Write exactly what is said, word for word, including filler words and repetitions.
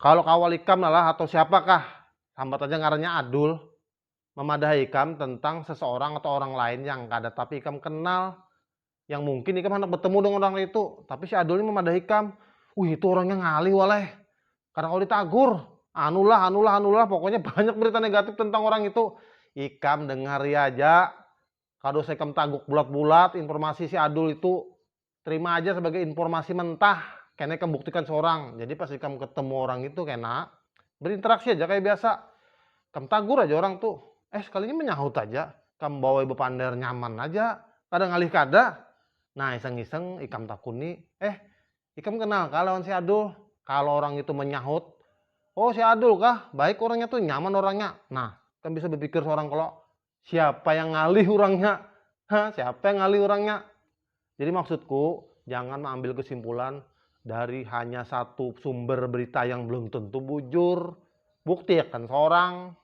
Kalau kawal ikam lah atau siapakah, sambat aja ngarannya Adul, memadahi ikam tentang seseorang atau orang lain yang kada tapi ikam kenal, yang mungkin ikam hendak bertemu dengan orang itu, tapi si Adul ini memadahi ikam, wih itu orangnya ngalih waleh, kadang kalau ditagur, anulah, anulah, anulah, pokoknya banyak berita negatif tentang orang itu. Ikam dengar aja, kada usah ikam taguk bulat-bulat, informasi si Adul itu terima aja sebagai informasi mentah, kena ikam buktikan seorang. Jadi pas ikam ketemu orang itu kena berinteraksi aja kayak biasa. Ikam tagur aja orang tuh. Eh sekalinya menyahut aja. Ikam bawa ibu pander nyaman aja. Kada ngalih kada. Nah iseng-iseng ikam takuni. Eh ikam kenal kah lawan si Adul? Kalau orang itu menyahut, oh si Adul kah? Baik orangnya tuh nyaman orangnya. Nah ikam bisa berpikir seorang kalau siapa yang ngalih orangnya? Hah, siapa yang ngalih orangnya? Jadi maksudku, jangan mengambil kesimpulan dari hanya satu sumber berita yang belum tentu bujur. Buktikan seorang.